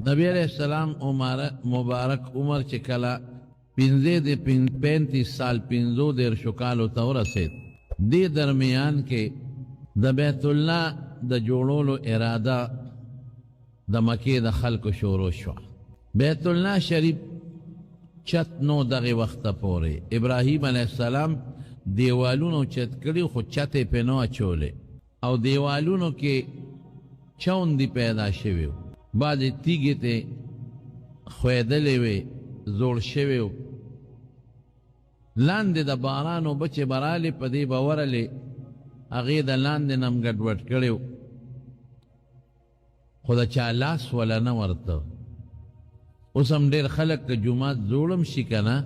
نبی علیہ السلام مبارک عمر چې کله پنځه د 35 سال 35 کالو ته ورسېد، دې درمیان کې د بیت الله د جوړولو اراده د مکې د خلکو شروع شوه. بیت الله شریف چت نو دغه وخته پورې ابراهیم علیه السلام دیوالونو چت کړي، خو چت یې پرې نه اچولی او دیوالونو کې چوندي پیدا شوي وو، بعضې تیږې ته ښویېدلې وې، زوړ شوی و. لاندې د باران اوبه چې به رالې په دې به ورلې، هغې د لاندې نه هم ګډوډ کړی و، خو د چا لاس وله نه ورته. اوس هم ډېر خلک که جومات جوړ هم شي که نه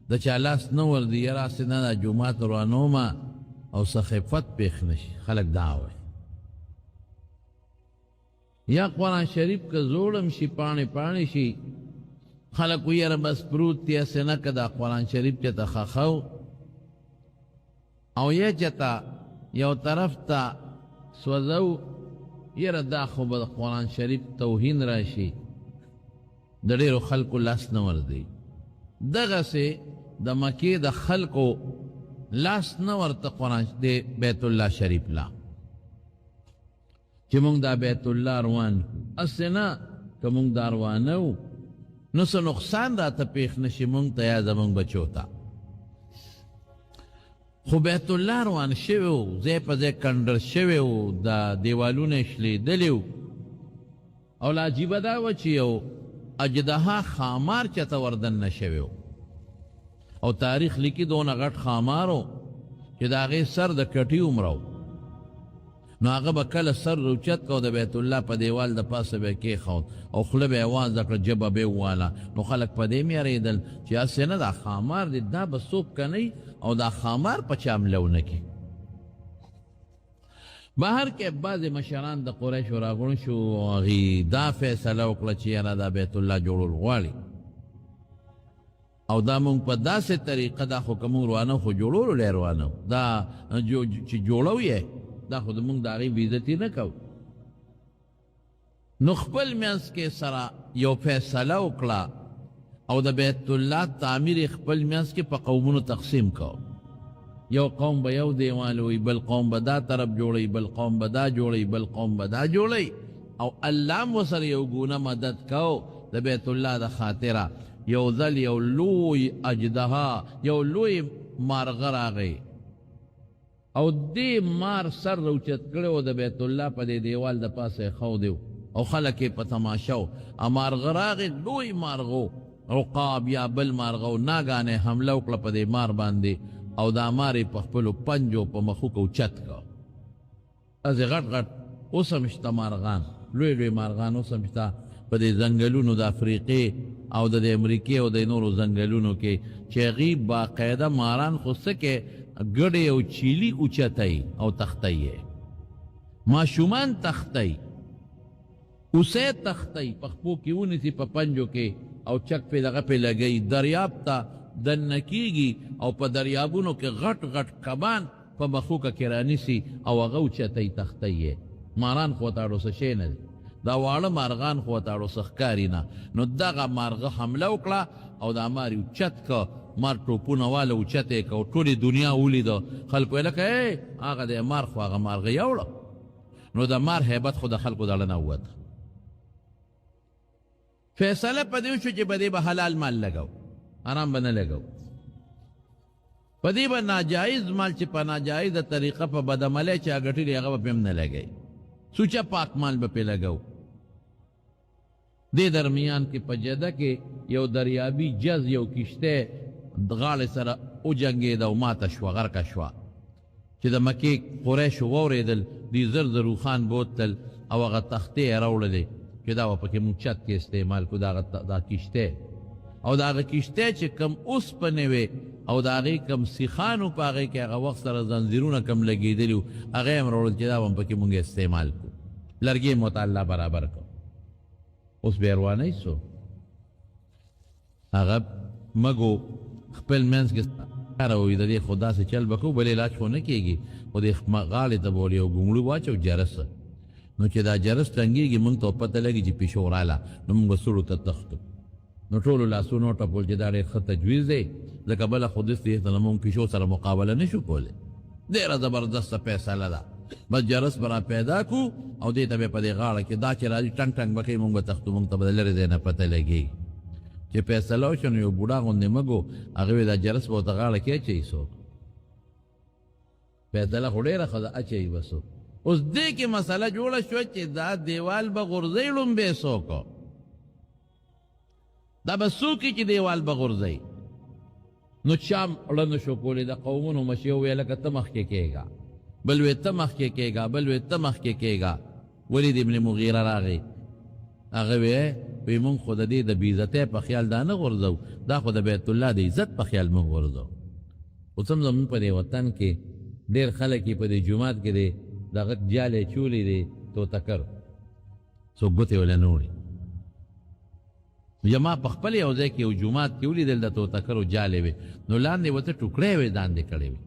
د چا لاس نه ورځي، یاره هسې نه دا جومات روانومه او څه خفت پېښ نه شي، خلک دا وایي. یا قرآن شریف که زوړ هم شي پاڼې پاڼې شي، خلک وایي یاره بس پروت دی، هسې نه که دا قرآن شریف چېرته ښخو او یا چېرته یو طرف ته سوځو، یاره دا خو به د قرآن شریف توهین راشي، د ډېرو خلکو لاس نه ورځي. دغسې د مکې د خلکو لاس نه ورته قرآن د بیت الله شریف لا چې موږ دا بیت الله روان کړو، هسې نه که موږ دا روانو نو څه نقصان راته پېښ نه شي موږ ته یا زموږ بچو ته. خو بیت الله روان شوی و، ځای په ځای کنډر شوی و، دا دیوالونه یې شلېدلي وو. او لا عجیبه دا وه چې یو اجدها ښامار چېرته وردننه شوی و، او تاریخ لیکي دونه غټ ښامار و چې د هغې سر د کټي عمره و. نو هغه به کله سر راوچت کړ او د بیت الله په دیوال د پاسه به یې کېښود او خوله به یې وازه کړه، ژبه به یې وواله. نو خلک په دې هم یرېدل چې هسې نه دا ښامار دی، دا به څوک کنوي او دا ښامار په چا حمله ونه کړي. بهر کې بعضې مشران د قریشو راغونډ شو او هغوی دا فیصله وکړه چې یاره دا بیت الله جوړول غواړي او دا مونږ په داسې طریقه، دا خو که مونږ روانه خو جوړولو له روانه، دا چې جوړو یې دا خو د مونږ د هغې بېعزتي نه کوو. نو خپل منځ کې سره یو فیصله وکړه او د بیت الله تعمیر خپل منځ کې په قومونو تقسیم کو. یو قوم به یو دیوال وي، بل قوم به دا طرف جوړي، بل قوم به دا جوړي، بل قوم به دا جوړي، او الله مو سره یو ګونه مدد کو د بیت الله د خاطره. یو ځل یو لوی اجدها، یو لوی مارغه راغی او دې مار سر راوچت کړی و د بیت الله په دې دیوال د پاسه یې ښودی او خلک یې په تماشه وو. مارغه راغی، لوی مارغه و، عقاب یا بل مارغه و، ناګانه یې حمله وکړه په دې مار باندې او دا مار یې په خپلو پنجو په مخوکه اوچت کړ. داسې غټ غټ اوس هم شته مارغان، لوی لوی مارغان اوس هم شته په دې ځنګلونو د افریقې او د دې امریکې او د نورو ځنګلونو کې، چې هغوی باقاعده ماران خو څه کې ګډې او چیلي اوچتوي او تښتوي یې، ماشومان تښتوي، اوسه تښتوي، په خپو کې ونیسي په پنجو کې او چک پې دغه پې لګوي، دریاب ته دننه کېږي او په دریابونو کې غټ غټ کبان په مخوکه کې رانیسي او هغه اوچتوي تښتوي یې. ماران خو ورته اړو څه شی نه دي، دا واړه مارغان خو ورته اړو څه ښکاري نه. نو دغه مارغه حمله وکړه او دا مار یې اوچت کړ، مار ټوپونه واله اوچت یې کړ او ټولې دنیا ولیده. خلکو ویل لکه ای هغه دی مار، خو هغه مارغه یوړه. نو د مار هیبت خو د خلکو د زړه نه ووت. فیصله په دې وشو چې په دې به حلال مال لګو، حرام به نه لګو. په دې به ناجایز مال چې په ناجایزه طریقه په بدعملۍ چا ګټلي هغه به پرې هم نه لګوي، سوچه پاک مال به پرې لګو. دې درمیان کې په جده کې یو دریابي جز یو کشته غاړې سره وجنګېده او ماته شوه، غرقه شوه. چې د مکې قریشو واورېدل، دوی زر زر اوښان بوتلل او هغه تختې یې راوړلې چې دا به پکې موږ چت کې استعمال کړو، دا دا کشته او د هغه کشته چې کوم اوسپنې وې او د هغې کوم سیخان وو په هغې کې هغه وخت سره زنځیرونه کوم لګېدلي وو، هغه یې هم راوړل چې دا به هم پکې موږ استعمال کړو. لرګی مو ته الله برابر کړ. اوس بیا روانۍ سو، هغه مګو خپل منځ کې سره وي، د دې خو داسې چل به کوو، بل علاج خو نه کېږي، خو دې غاړې ته به ول یو ګومړو واچو جرسه. نو چې دا جرس ټنګېږي مونږ ته پته لګي چې پیشو راله، نو مونږ به سړو ته تښتو. نو ټولو لاسونو وټپول چې دا ډېر ښه تجویز دی، ځکه بله خو داسې نه مونږ پیشو سره مقابله نه شو کولی. ډېره زبردسته فیصله ده. بس جرس به را پیدا کړو او دې ته به په دې غاړه کې دا چې راځي ټنګ ټنګ به کوي، مونږ به تښتو، مونږ ته به د لرې ځای نه پته لګېږي. چې فیصله وشوه نو یو بوډا غوندې مږ و، هغه وایي دا جرس به ورته غاړه کې اچوي څوک؟ فیصله خو ډېره ښه ده، اچوي به څوک؟ اوس دې کې مسله جوړه شوه چې دا دیوال به غورځوي ړومبی څوک؟ دا به څوک چې دیوال به غورځوي؟ نو چا مړه نه شو کولی. د قومونو مشي وویل لکه ته مخکې کېږه، بل وی ته مخکې کېږه، بل وی ته مخکې کېږه. ولید ابن مغیره راغی، هغه وی مونږ خو د دې د بېعزتۍ په خیال دا نه غورځوو، دا خو د بیت الله د عزت په خیال مونږ غورځوو. اوس هم زمونږ په دې وطن کې ډېر خلک یې په دې جومات کې دی دغه جالې چولې دی توتکر، څوک ګوتې وله نه وړي. زما په خپل یو ځای کې یو جومات کې ولیدل د توتکرو جالې وې، نو لاندې ورته ټوکړی وې لاندې کړې وې.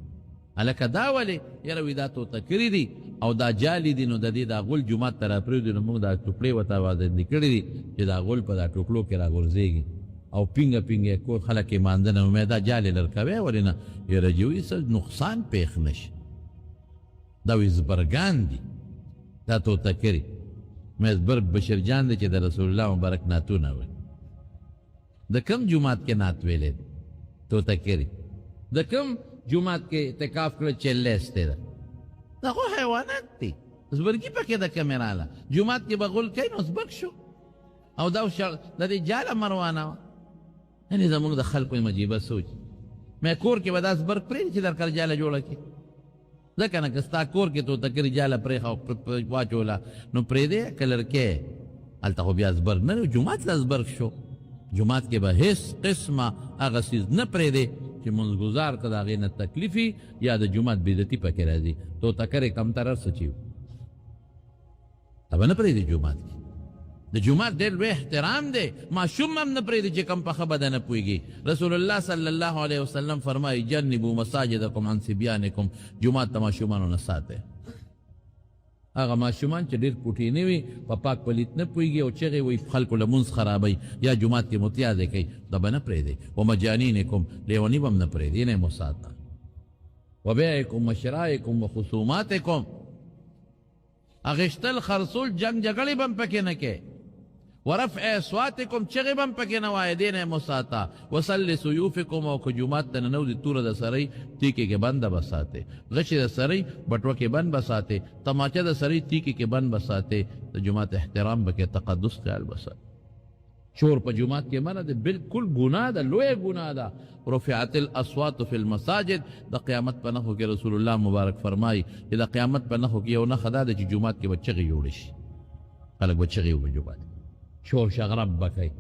هلکه دا ولې؟ یاره وي دا توتکري دي او دا جالې دي، نو د دې دا غول جومات ته راپرېوځي، نو موږ دا ټوکړې ورته وازندې کړې دي چې دا غول په دا ټوکړو کې راغورځېږي او پینګه پینګه کور خلک یې مانده نه. مې دا جالې لر کوی ولې نه؟ یاره جي وایي څه نقصان پېښ نه شي. دا وایي زبرګان دي دا توتکري. مې زبرګ بشیر جان دی چې د رسول الله مبارک نعتونه وایي. د کوم جومات کې نعت ویلی دی توتکري؟ د کوم جومات کې اعتکاف کړی چې لیستی ده؟ دا خو حیوانات دي، زبرګي پکې د کومې راله؟ جومات کې به غول کوي نو زبرګ شو. او دا د دې جاله مروانه وه. یعنې زموږ د خلکو عجیبه سوچ. مې کور کې به دا زبرګ پرېږدي چې درکر جاله جوړه کړي، ځکه نه که ستا کور کې توتکري جاله پرېښه او واچوله نو پرېږدې که لرکې، هلته خو بیا زبرګ نه، جومات له زبرګ شو. جومات کې به هېڅ قسمه هغه څیز نه پرېږدې چې منځګزار ته د هغې نه تکلیف وي یا د جومات بېعزتي پکې راځي. توتکرې کمتر هر څه چې دا به نه پرېږدي جومات کې. د جومات ډېر لوی احترام دی، ماشوم هم نه پرېږدي چې کوم په ښه بده نه پوهېږي. رسول الله صلی الله علیه وسلم فرمایي جنبو مساجدکم عن صبیانکم، جومات ته ماشومانو نه ساتئ. هغه ماشومان چې ډېر کوټیني وي، په پاک پلیت نه پوهېږي او چغې وایي، خلکو له مونځ خرابوي یا جومات کې متیازې کوي، دا به نه پرېږدئ. ومجانینکم، لیوني به هم نه پرېږدي، نه یې مو ساته. وبیعکم وشرائکم وخصوماتکم، اغشتل خرڅول جنگ جګړې به هم پکې نه کې. ورفع اصواتکم، چغې به هم پکې نه وایې، دې نه یې مو ساته. وسل سیوفکم، او که جومات ته ننوځي توره د سرۍ تیکې کې بنده به ساتې، غشې د سرۍ بټوه کې بند به ساتې، تماچه د سرۍ تیکې کې بند به ساتې. د جومات احترام به کې، تقدس خیال به ساتې. چور په جومات کې منع دی، بالکل ګناه ده، لویه ګناه ده. رفعت الاصوات فی المساجد، د قیامت په نښو کې رسول الله مبارک فرمایي چې د قیامت په نښو کې یو نښه دا ده چې جومات کې به چغې جوړې شي، خلک به چغې وهي، جومات شور شغرب به کوي.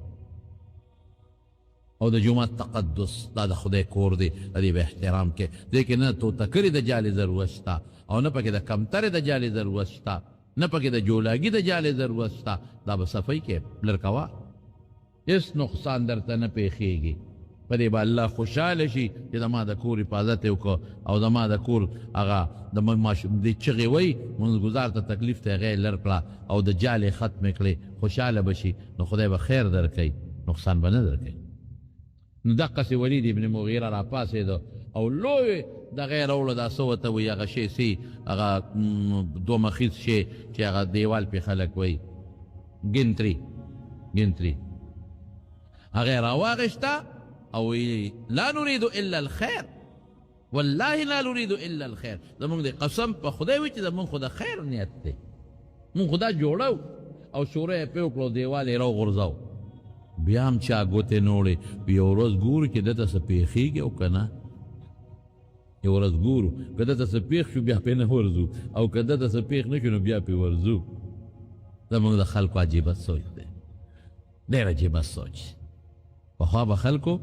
او د جومات تقدس، دا د خدای کور دی، د دې به احترام کې. دې کې نه توتکرې د جالې ضرورت شته او نه پکې د کمترې د جالې ضرورت شته، نه پکې د جولاګي د جالې ضرورت شته. دا به صفائی کې لرکوه، هېڅ نقصان درته نه پېښېږي. په دې به الله خوشحاله شي چې زما د کور حفاظت یې وکړ او زما د کور هغه د ماشوم دې چغې وایي منځګزار ته تکلیف ته هغه یې لر کړه او د جالې ختمې کړې، خوشحاله به شي، نو خدای به خیر درکوي، نقصان به نه درکوي. نو دقسې ولید ابن مغیره راپاڅېده او لوی دغه یې راوړه، دا څه ورته وایي هغه شی څه هغه دوه مخیز شی چې هغه دیوال پې خلک وایي، ګنتري، ګنتري هغه یې راواخیسته او ویلي لا نريد الا الخير، والله لا نريد الا الخير. زمونږ د قسم په خدای وي چې زمونږ خو د خیر نیت دی، مونږ خو دا جوړو. او شورا یې پرې وکړو، دیوال یې راوغورځاو. بیا هم چا ګوتې نه وړې. یو ورځ ګورو چې ده ته څه پېښېږي او که نه، یو ورځ ګورو که ده ته څه پېښ شو بیا پرې نه ورځو، او که ده ته څه پېښ نه شو نو بیا پرې ورځو. زمونږ د خلکو عجیبه سوچ دی، ډېر عجیبه سوچ. پخوا به خلکو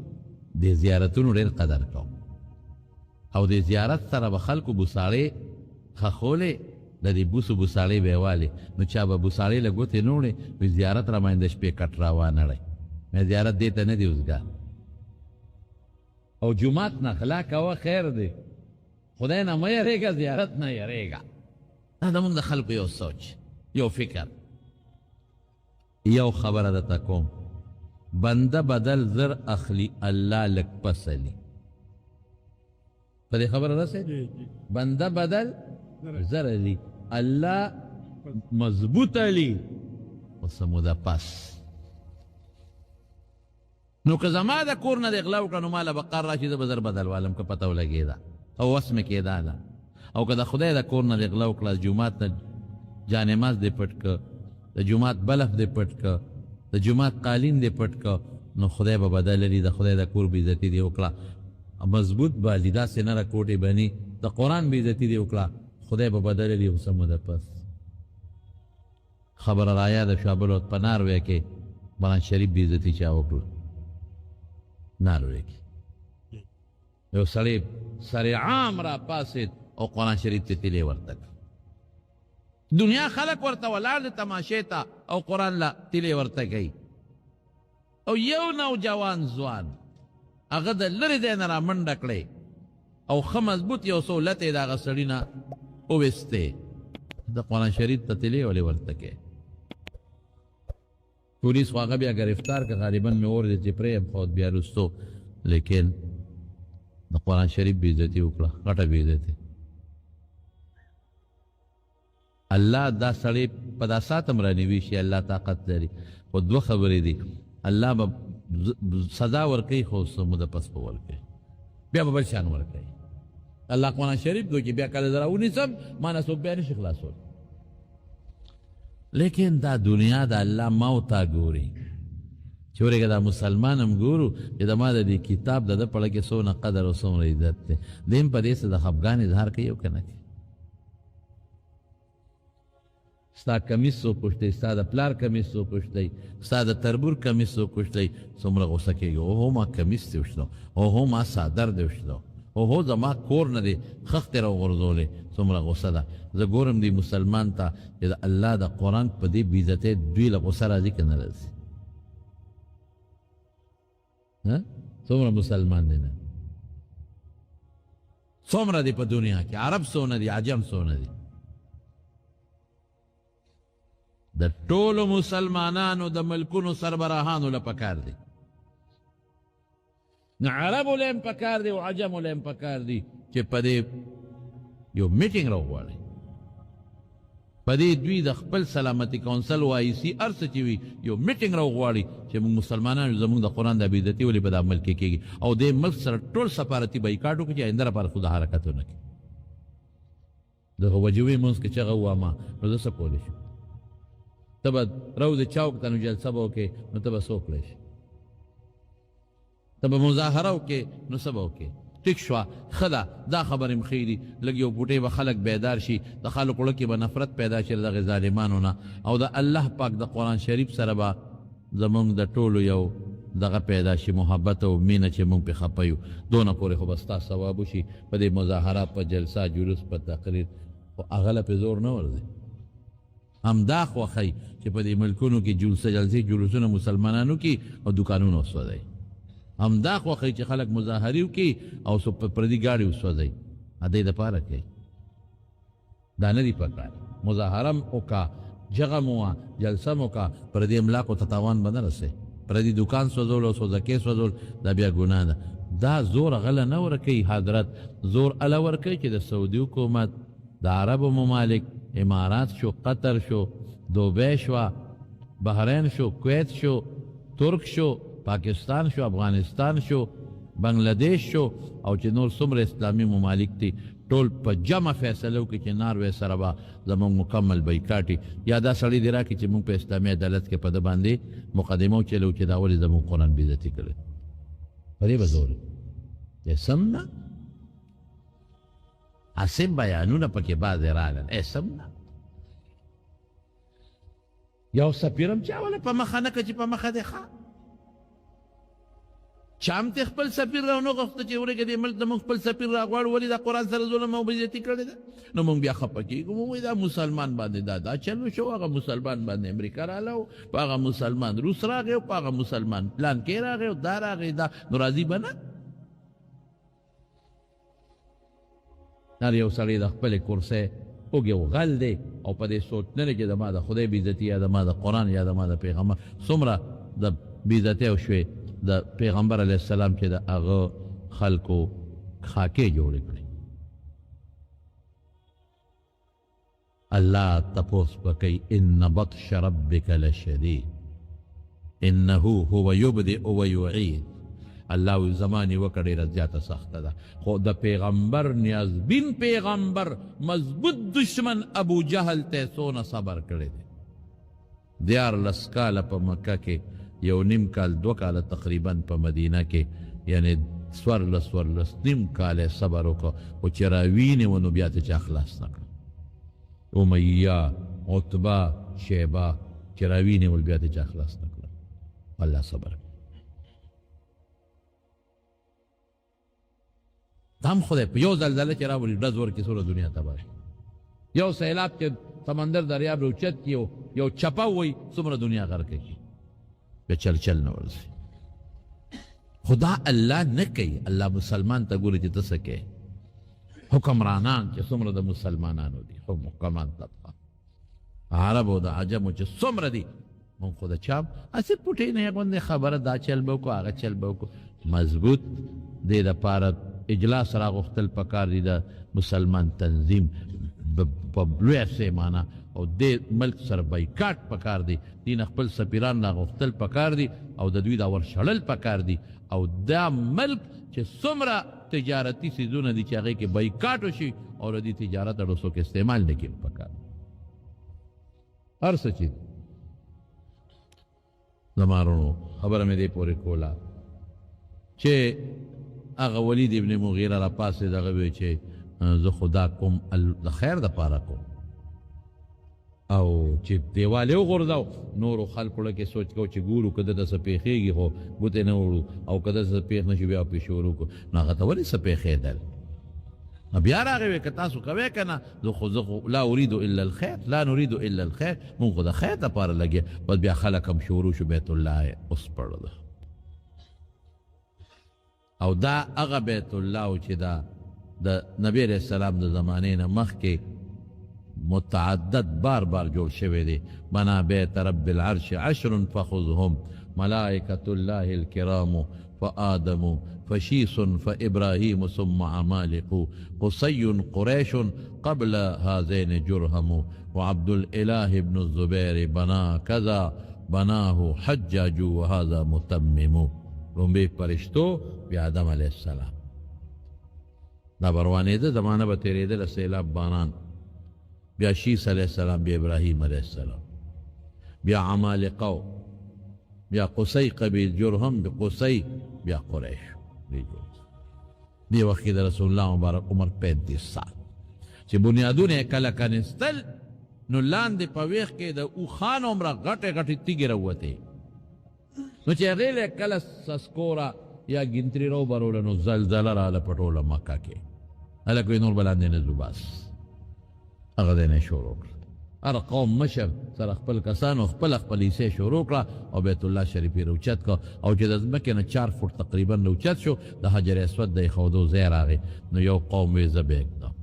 د زیارتونو ډېر قدر کو او د زیارت سره به خلکو بوساړې ښخولې، د دې بوسو بوساړې به یې والې، نو چا به بوساړې له ګوتې نه وړې، وي زیارت را باندې د شپې کټ را وانړی، مې زیارت دې ته نه دی وزګار. او جومات نه غلا کوه خیر دی، خدای نه مه یریږه، زیارت نه یریږه. دا زموږ د خلکو یو سوچ. یو فکر، یو خبره درته کوم، بنده بدل زر اخلي، الله لږ پس اخلي. په دې خبره رسې؟ بنده بدل زر اخلي، الله مضبوط اخلي خو څه موده پس. نو که زما د کور نه د غلا وکړه نو ماله به قار راشي، زه به زر بدل والم که پته ولګېده او وس مې کېدا ده. او که د خدای د کور نه د غلا وکړه، جومات نه جانماز دې پټ که، د جومات بلف دې پټ که، د جومات قالین دې پټ که، نو خدای به بدل لري. د خدای د کور بېعزتي دې وکړه، مضبوط بالي داسې نره کوټې بني، د قرآن بېعزتي دې وکړه، خدای به بدل لري. خو څه موده پس. خبره رایاده شوه، بل وخت په ناروې کې قرآن شریف بېعزتي چا وکړه. ناروې کې یو سړی سر عام را پاسید او قرآن شریف ته تلې ورته کړ. دنیا خلک ورته ولاړ دي تماشې ته او قرآن لا تلې ورته کوي. او یو نوجوان ځوان هغه د لرې ځای نه رامنډه کړې او ښه مضبوط یو څو لتې د هغه سړي نه وویستې. د قرآن شریف ته تلې ولې ورته کوې؟ پولیس خو هغه بیا ګرفتار که، غالبا مې اورېدل چې پرې یم خو بیا وروستو، لیکن د قرآن شریف بېعزتي وکړه، غټه بېعزتي. الله دا سړی په دا سات هم رانیوي شي، الله طاقت لري. خو دوه خبرې دي، الله به سزا ورکوي خو څه موده پس به ورکوي، بیا به بل شان ورکوي. الله قرآن شریف دوی کې بیا کله زه راونیسم ما نه څوک بیا نشي خلاصول. لیکن دا دنیا د الله ما او تا ګوري، چې ورېږه دا مسلمان هم ګورو چې د ما د دې کتاب د ده په اړه کې څونه قدر او څومره عزت دی، دی هم په دې څه د خفګان اظهار کوي او که نه کوي. ستا کمیس څوک وشتی، ستا د پلار کمیس څوک وشتی، ستا د تربور کمیس څوک وشتی، څومره غوسه کېږي، اوهو ما کمیس دی وشتو، اوهو ما څادر دی وشتو، اوهو زما کور نه دی خښتې راوغورځولې، څومره غوسه ده. زه ګورم دی مسلمان ته چې د الله د قرآن په دې بېعزتۍ دوی له غوسه راځي که نه راځي؟ څومره مسلمان دی نه څومره دی په دنیا کې، عرب څونه دي، عجم څونه دي. د ټولو مسلمانانو د ملکونو سربراهانو له پکار دي، نو عربو له هم پکار دي او عجمو له هم پکار دي چې په دې یو میټینګ راوغواړي، په دې دوی د خپل سلامتي کونسل او آی سي هر څه چې وي یو میټینګ راوغواړي چې موږ مسلمانان یو، زموږ د قرآن د بېعزتي ولې په دا ملک کې کېږي، او دې ملک سره ټول سفارتي بایکاټ وکړي چې آینده لپاره خو د حرکت ونه کړي. د وجوې مونځ کې چغه ووامه نو زه څه کولی شم؟ ته به روضې چوک ته نو جلسه به وکړې نو ته به څه وکړی شې؟ ته به مظاهره وکړې نو څه به وکړې؟ ټیک شوه، ښه ده، دا خبرې هم ښې دي، لږ یو پوټی به خلک بیدار شي، د خلکو زړه کې به نفرت پیدا شي له دغې ظالمانو نه، او د الله پاک د قرآن شریف سره به زمونږ د ټولو یو دغه پیدا شي، محبت او مینه چې مونږ پرې خپه یو. دونه پورې خو به ستا ثواب وشي په دې مظاهره، په جلسه، جلوس، په تقریر، خو هغه له پرې زور نه ورځي. همدا خوښوي چې په دې ملکونو کې جلسه جلسې جلوسونه مسلمانانو کې او دوکانونه وسوځوي. همدا خوښوي چې خلک مظاهرې وکړي او څو په پردي ګاډي وسوځوي. دې دپاره کوي، دا نه دي پکار. مظاهره هم وکړه، جغه مو وه، جلسه مو وکړه، پردي املاکو ته تاوان به نه رسوي. پردي دوکان سوځول او سوځکې سوځول دا بیا ګناه ده. دا زور غله نه ورکوي حضرت، زور اله ورکوي چې د سعودي حکومت، د عربو ممالک، امارات شو، قطر شو، دوبۍ شوه، بحرین شو، کویت شو، ترک شو، پاکستان شو، افغانستان شو، بنګلادیش شو او چې نور څومره اسلامي ممالک دي ټول په جمع فیصله وکړي چې ناروې سره به زموږ مکمل بایکاټ وي، یا دا سړی دې راکړي چې موږ په اسلامي عدالت کې په ده باندې مقدمه وچلوو چې دا ولې زموږ قرآن بې عزتي کړی. په دې به زور وي. سم نه هسې بیانونه پکې بعضې راغلل، ای سم نه یو سفیر هم چا وله په مخه نه که چې په مخه دی ښه چا هم ته خپل سفیر راونه غوښته چې ورېږه دې ملک ته موږ خپل سفیر راغواړو، ولې دا قرآن سره ظلم او بېعزتي کړې ده؟ نو موږ بیا خفه کېږو، موږ وایو دا مسلمان باندې دا دا چل وشو، هغه مسلمان باندې امریکا راله، په هغه مسلمان روس راغی، په هغه مسلمان پلان کې راغی او دا راغی دا، نو راځي به نه. هر یو سړی د خپلې کرسۍ اوږې او غل دی او په دې سوچ نه دی چې زما د خدای بېعزتي یا زما د قرآن یا زما د پیغمبر څومره د بېعزتۍ وشوې، د پیغمبر علیه السلام چې د هغه خلکو خاکې جوړې کړې. الله تپوس به کوي، ان بطش ربک لشدید انه هو یبدئ ویعید. الله وایي زما نیوکه ډېره زیاته سخته ده، خو د پیغمبر نیازبین پیغمبر مضبوط دشمن ابو جهل ته یې څونه صبر کړی دی. 13 کاله په مکه کې، یو نیم کال 2 کاله تقریبا په مدینه کې، یعنې 14 نیم کاله یې صبر وکړ، خو چې راوینې و نو بیا ترې چا خلاص نه کړ. امیه، عتبه، شیبه چې راوینې ول بیا ترې چا خلاص نه کړ. الله صبر کړ. دا هم خدای په یو زلزله چې راولي ډز ورکړي څومره دنیا تباه شي، یو سیلاب چې سمندر دریاب راوچت کړي یو چپه ووایي څومره دنیا غرقه کړي، بیا چلچل نه ورځي. خدا الله نه کوي، الله مسلمان ته ګوري چې ته څه کوې. حکمرانان چې څومره د مسلمانانو دي، حکمران طبقه عرب او د عجمو چې څومره دي، مونږ خو د چا هسې پوټې نه غوندې خبره دا چل به وکړو هغه چل به وکړو. مضبوط دې دپاره اجلاس راغوښتل پکار دي، د مسلمان تنظیم په لویه سیمانه او دې ملک سره بایکاټ پکار دی، دین خپل سفیران راغوښتل پکار دي او د دوی دا ورشړل پکار دي. او دا ملک چې څومره تجارتي څیزونه دي چې هغې کې بایکاټ وشي او د دې تجارت اړو څوک استعمال نه کړي پکار دي. هر څه چې زما وروڼو خبره مې دې پورې کوله چې هغه ولید ابن مغیره را پاڅېد، هغه وی چې زه خو دا کوم د خیر دپاره کوم، او چې دیوال یې وغورځاو نورو خلکو لکه سوچ کو چې ګورو که ده ته څه پېښېږي خو ګوتې نه وړو، او که ده څه پېښ نه شي بیا پرې شروع کړو. نو هغه ته ولې څه پېښېدل؟ بیا راغی وی که تاسو کوئ که نه، زه خو لا اريد الا الخير، لا نريد الا الخير، مونږ خو د خیر دپاره لګیا. بس بیا خلک هم شروع شو بیت الله یې وسپړله. او دا هغه بیت الله و چې دا د نبی علیه السلام د زمانې نه مخکې متعدد بار بار جوړ شوی دی. بنا بیت رب العرش عشر فخذهم ملائکة الله الكرام فآدم فشيس فإبراهيم ثم عمالق قصي قريش قبل هذين جرهم وعبد الإله بن الزبير بنا كذا بناه حجاج وهذا متمم. لومبي پرشتو بیا آدم علیه السلام دا بروانېده، زمانه به تېرېدله سیلاب باران، بیا شیس علیه السلام، بیا ابراهیم علیه السلام، بیا عمالقه، بیا قصي قبیل جرهم، بیا قصي، بیا قریش. دې وخت کې د رسول الله مبارک عمر 35 سال چې بنیادونه یې کله کنستل نو لاندې په ویښ کې د اوښانو عمره غټې غټې تیږې راووتې. نو چې هغې له کله سسکوره یا ګنتري راوبروله نو زلزله راله په ټوله مکه کې. هلک وایي نور به لاندې نه ځو، بس هغه ځای نه یې شروع کړه. هر قوم مشر سره خپل کسانو خپله خپله حصه شروع کړه او بیت الله شریف یې راوچت کړ. او چې د ځمکې نه 4 فوټ تقریبا راوچت شو د حجر اسود د ایښودو ځای راغی. نو یو قوم وی زه به ږدم،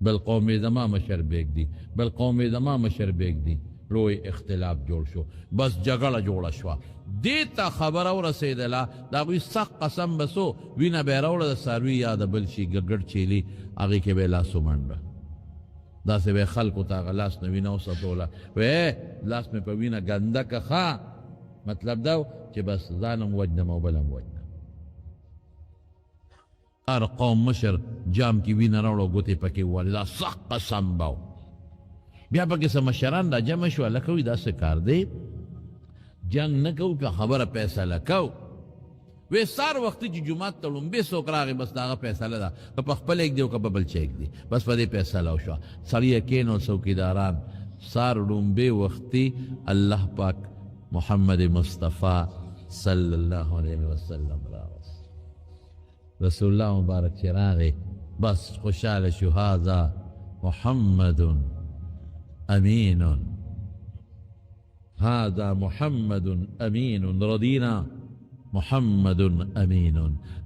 بل قوم وی زما مشر به ږدي، بل قوم وی زما مشر به ږدي. لوی اختلاف جوړ شو، بس جګړه جوړه شوه. دې ته خبره ورسېدله د هغوی سخت قسم به څو وینه به یې راوړه د څاروي یا د بل شي ګګړ چیلي هغې کې به یې لاس ومنډه. داسې به یې خلکو ته هغه لاس نه وینه وڅڅوله، وی لاس مې په وینه ګنده که ښه، مطلب دا چې بس ځان هم وژنم او بل هم وژنم. هر قوم مشر جام کې وینه راوړه او ګوتې پکې ووهلې، دا سخت قسم به و. بیا پکې څه مشران را جمع شو، هلکه وایي دا څه کار دی، جنګ نه کوو که خبره فیصله کوو. وی سار وختي چې جومات ته ړومبی څوک راغی بس د هغه فیصله ده، که په خپله ږدي او که په بل چا ږدي، بس په دې فیصله وشوه. سړی یې کېنول څوکیداران سار ړومبی وختي الله پاک محمد مصطفی صلی الله علیه وسلم راوست. رسول الله مبارک چې راغی بس خوشحاله شو، هذا محمد امین، هذا محمد امین، رضینا محمد امین.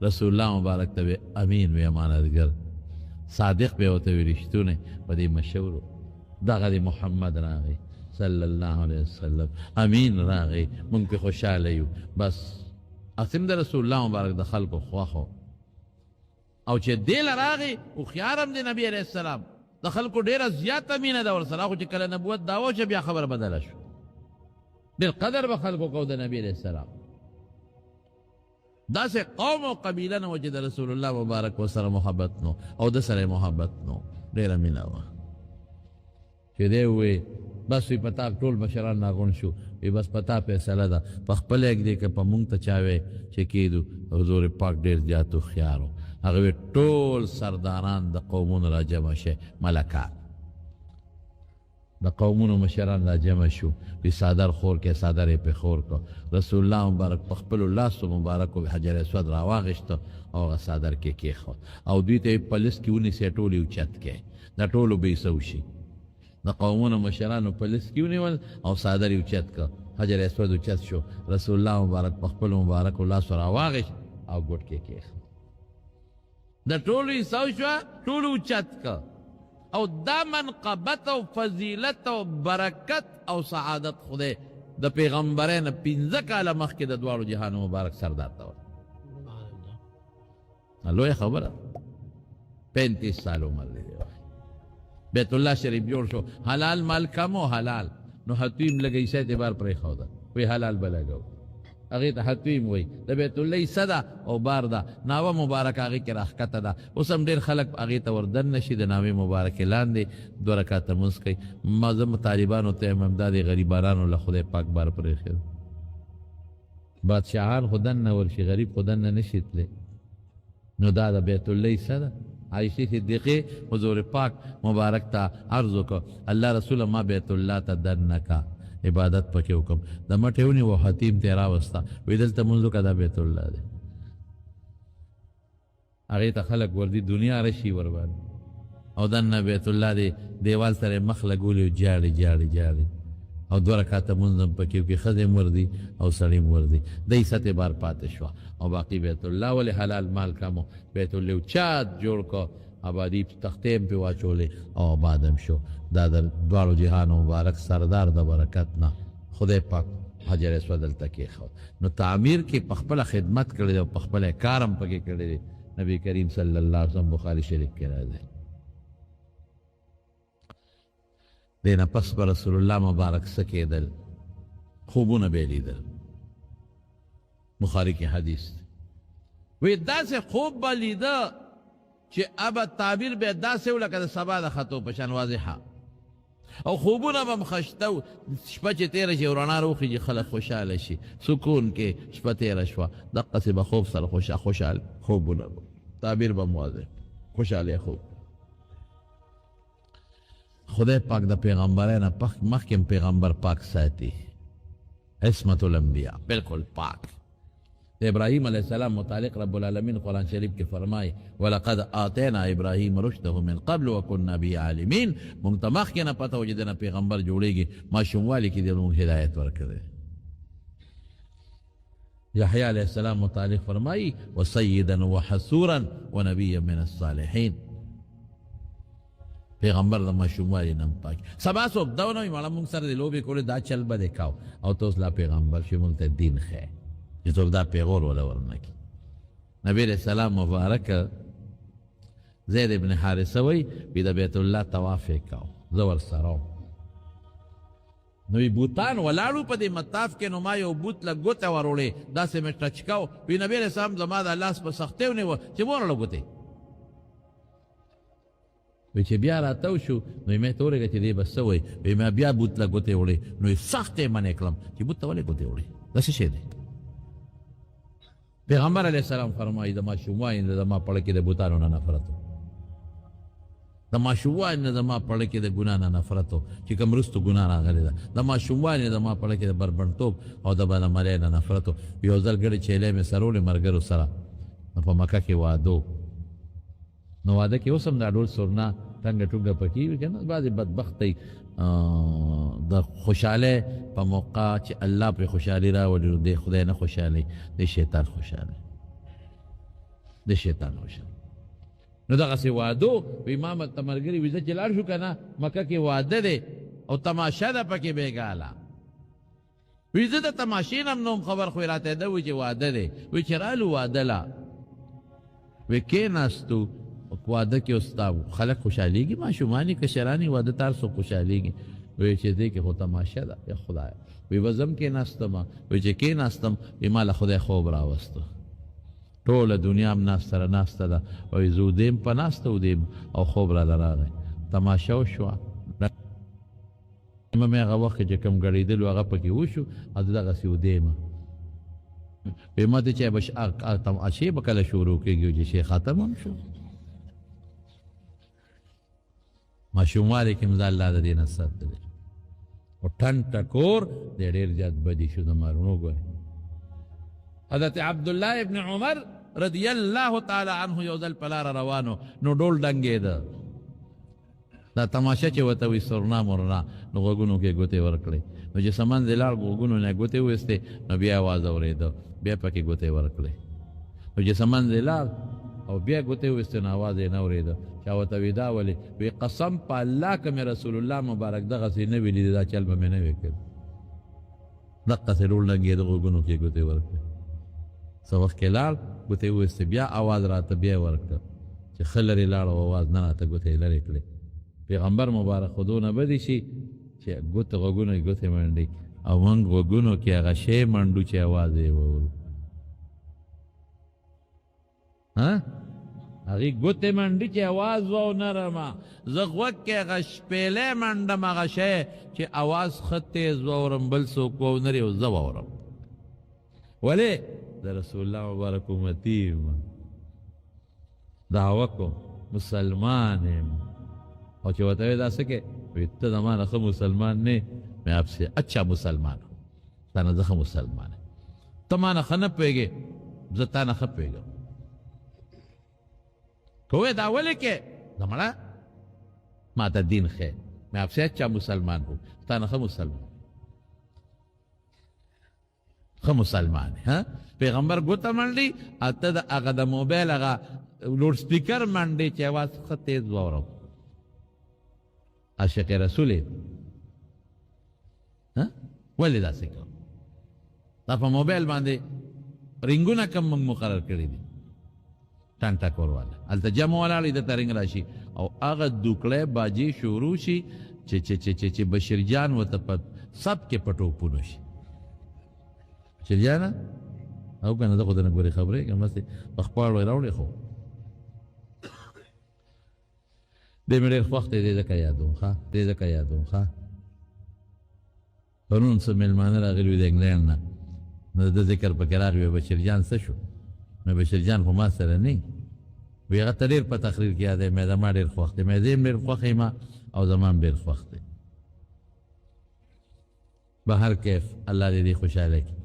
رسول الله مبارک ته امین وی امانتګر. صادق به ورته وي، رښتونی په دې مشهور و. دغه دی محمد راغی صلی الله علیه وسلم، امین راغی، مونږ پې خوشحاله یو. بس اسیم د رسول الله مبارک د خلکو خوښ و. او چې دی له راغی هوښیار هم دی نبي علیه السلام، د خلکو ډېره زیاته مینه ده ورسره. خو چې کله نبوت دعوه شوه بیا خبره بدله شوه، ډېر قدر به خلکو کو د نبي علیه السلام. داسې قوم او قبیله نه وه چې د رسول الله مبارک ورسره محبت نو او د سره محبت نو، ډېره مینه وه. چې دی ووایي بس وي په تا ټول مشران راغونډ شو، وي بس په تا فیصله ده، په خپله یې ږدې که په مونږ ته چا وی چې کېدو. حضور پاک ډېر زیات هوښیار و، هغه وی ټول سرداران د قومونو را جمع شئ، ملکان د قومونو مشران را جمع شو، وی څادر خور کې، څادر یې پرې خور کړ. رسول الله مبارک په خپلو لاسو مبارکو حجر اسود راواغېسته او هغه څادر کې کېښود او دوی ته یې په لست کې ونیسئ، ټول یې اوچت کړئ، د ټولو بې څه وشي. د قومونو مشرانو په لست کې ونیول او څادر یې اوچت کړ، حجر اسود اوچت شو، رسول الله مبارک په خپلو مبارکو لاسو راواغېست او ګوټ کې کېښود. د ټولو یې څه وشوه، ټولو اوچت کړ. او دا منقبت او فضیلت او برکت او سعادت خدای د پیغمبرۍ نه 5 کاله مخکې د دواړو جهانو مبارک سردار ته ورکړ. لویه خبره، 35 سال عمر دی. بیت الله شریف جوړ شو، حلال مال کم او حلال، نو حتیم لږ حصه اعتبار پرېښوده، وی حلال به لګوو، هغې ته حتیم وایي. د بیت الله حصه ده او بار ده، ناوه مبارک هغې کې راښکته ده. اوس هم ډېر خلک هغې ته وردن نه شي، د ناوې مبارکې لاندې 2 رکعته لمونځ کوي. ما زه طالبانو ته وایم، همدا د غریبانو له خدای پاک بار پرېښی دی. بادشاهان خو دننه ورشي، غریب خو دننه نه شي تللی. نو دا د بیت الله حصه ده. عایشې صدیقې حضور پاک مبارک ته عرض وکړ، الله رسوله ما بیت الله ته دننه که عبادت پکې وکړم. د مټې ونیوه، حتیم ته یې راوسته، وایي دلته مونځ وکړه، دا بیت الله دی. هغې ته خلک ورځي، دنیا رشي ورباندې، او دننه بیت الله دی، دیوال سره یې مخ لګولی او ژاړي ژاړي ژاړي، او 2 رکعته مونځ هم پکې وکړي، ښځې هم ورځي او سړي هم ورځي. دی ستې بار پاتې شوه. او باقي بیت الله ولې حلال مال کم و، بیت الله یو چات جوړ کړ، آبادي تختې هم پرې واچولې او آباد هم شو. دا د دواړو جهانو مبارک سردار د برکت نه خدای پاک حجر اسود دلته کېښود. نو تعمیر کې په خپله خدمت کړی دی او په خپله کار هم پکې کړی دی. نبی کریم صلی الله علیه وسلم بخاري شریف کې راځي. دې نه پس به رسول الله مبارک څه کېدل، خوبونه به یې لیدل. بخاري کې حدیث دی، وی داسې خوب به لیده چې ابا تعبیر به داسې و لکه د سبا د ختو په شان واضحه، او خوبونه به هم خشته و. شپه چې تېره شي رڼا راوخېږي، خلک خوشحاله شي، سکون کې شپه تېره شوه، دقسې به خوب سره خوشحال خوبونه به، تعبیر به هم واضح، خوشحاله خوب. خدای پاک د پیغمبرۍ نه مخکې هم پیغمبر پاک ساتي، عصمت الانبیاء بالکل پاک. د ابراهیم علیه السلام متعلق رب العالمین قرآن شریف کې فرمایي، ولقد آتینا ابراهیم رشده من قبل وکنا به عالمین. مونږ ته مخکې نه پته و چې دنه پیغمبر جوړیږي، ماشوموالي کې دې مونږ هدایت ورکړی. یحیی علیه السلام متعلق فرمایي، وسیدا وحصورا ونبیا من الصالحین. پیغمبر د ماشوموالي نه هم پاک. سبا څوک دا ونه وایي مړه مونږ سره دې لوبې کولې، دا چل به دې کاو، او ته اوس لا پیغمبر شې، مونږ ته دین ښیې، چې څوک دا پیغور وله ورنه کړي. نبی علیه السلام مبارک زید ابن حارثه وایي، وی د بیت الله طواف یې کاو، زه ورسره وم. نو وی بوتان ولاړو په دې مطاف کې، نو ما یو بوت له ګوته وروړې، داسې مې ټچ کاو. وی نبی علیه السلام زما د لاس په سختۍ ونیوه چې مور له ګوتې. وی چې بیا راتاو شو، نو یې مې ته ورېږه چې دی به څه وایي. وی ما بیا بوت له ګوتې وړې، نو یې سختې منې کړم چې بوت ته ولې ګوتې وړې، دا څه شی دی؟ پیغمبر علیه السلام فرمایي، د ماشوموالي نه زما په زړه کې د بوتانو نه نفرت و، د ماشوموالي نه زما په زړه کې د ګناه نه نفرت و، چې کوم وروستو ګناه راغلې ده. د ماشوموالي نه زما په زړه کې د بربنډتوب او د بدعملۍ نه نفرت و. یو ځل ګړې چیلې مې سره وړې ملګرو سره، نو په مکه کې واده و. نو واده کې اوس هم دا ډول سرنا ټنګه ټونګه پکې وي که نه، بعضې بدبختۍ د خوشحالۍ په موقع چې الله پرې خوشحالي راولي، نو دی خدای نه خوشحالوي، دی شیطان خوشحالوي، دی شیطان خوشحالوي. نو دغسې وعدو وي ما ته ملګري وي زه چې لاړ شو که نه مکه کې واده دی او تماشه ده پکې بېګاله. وی زه د تماشې نه هم نه وم خبر، خو یې راته ده وی چې واده دی. وی چې رالو واده له وی کېناستو واده کې اوس دا خلک خوشحالېږي، ماشومان یې کشران یې واده ته هر څوک خوشحالېږي. وی چې دې کې خو تماشه ده یا خدایه. وی به زه هم کېناستم، وی چې کېناستم وی ما له خدای خوب راوستو، ټوله دنیا هم ناسته را ناسته ده. وی زه وده یم په ناسته وده یم او خوب راله راغی، تماشه وشوه. مې هغه وخت کې چې کوم ګړېدلو هغه پکې وشو او زه دغسې وده یم. وی ما ته چې تماشې به کله شروع کېږي چې شی ختم هم شو. ماشوموالي کې هم ځان الله د دې نه ساتلی او ټن ټکور دی ډېر زیات بدي شو زما وروڼو. ګورئ حضرت عبدالله ابن عمر رضی الله تعالی عنه یو ځل په لاره روانو نو ډول ډنګېده، دا تماشه چې ورته وي سرنا مرنا، نو غوږونو کې ګوتې ورکړې. نو چې سمن دی لاړ غوږونو نه ګوتې وویستې نو بیا اواز اورېده، بیا پکې ګوتې ورکړې. نو چې سمن دی لاړ او بیا ګوتې وویستې نو اواز یې نه اورېده. چا ورته وی دا ولې؟ وی قسم په الله که مې رسول الله مبارک دغسې نه وي لیدی دا چل به مې نه وی کړی. دقسې ډول ډنګېده غوږونو کې ګوتې ورکړې. څه وخت کې لاړ ګوتې وویستې بیا اواز راته بیا یې ورکړ چې ښه لرې لاړ او اواز نه راته ګوتې یې لرې کړې. پیغمبر مبارک خو دونه بدې شي چې ګوتې غوږونو کې ګوتې منډي او موږ غوږونو کې هغه شی منډو چې اواز یې واورو. ها هغې ګوتې منډي چې اواز واو نرمه، زه غوږ کې هغه شپېلی منډم هغه شی چې اواز ښه تیز واورم، بل څوک واونري او زه واورم. ولې؟ د رسول الله مبارک امتي یم، دعوه کوم، مسلمان یم. او چې ورته وایې دا څه کوې؟ وایي ته زما نه ښه مسلمان نه یې. مې آپ سې اچھا مسلمان یم، تا نه زه ښه مسلمان یم، ته ما نه ښه نه پوهېږې، زه تا نه ښه پوهېږم. که وایې دا ولې کوې؟ زه مړه ما ته دین ښیې، مې آپ سې اچھا مسلمان هو، تا نه ښه مسلمان، ښه مسلمان. ها پیغمبر ګوته منډي او ته د هغه د موبایل هغه لوډ سپیکر منډي چې اواز ښه تیز واورم. عاشق رسول یې ولې داسې کوم؟ دا په موبایل باندې رنګونه کم موږ مقرر کړي دي، ټنګ ټکور والا هلته جمع ولاړ وي، دلته رنګ راشي او هغه دوکړی باجې شروع شي چې چې چې چې چې بشیر جان ورته په سب کې په ټوپونو شي. بشیر جانه او که نه زه خو درنه ګورې خبرېږم، هسې په خپاړو یې راوړې. خو دی مې ډېر خوښ دی، دی ځکه یادوم. ښه دی ځکه یادوم. ښه پرون څه مېلمانه راغلي وو د انګلینډ نه، نو د ده ذکر پکې راغی. وی بشیر جان څه شو؟ نو بشیر جان خو ما سره نه وی، هغه ته ډېر په تقریر کې یادوي. مې زما ډېر خوښ دی، مې زه هم ډېر خوښ یم او زما هم ډېر خوښ دی. به هر کیف الله دې دې خوشحاله کړي،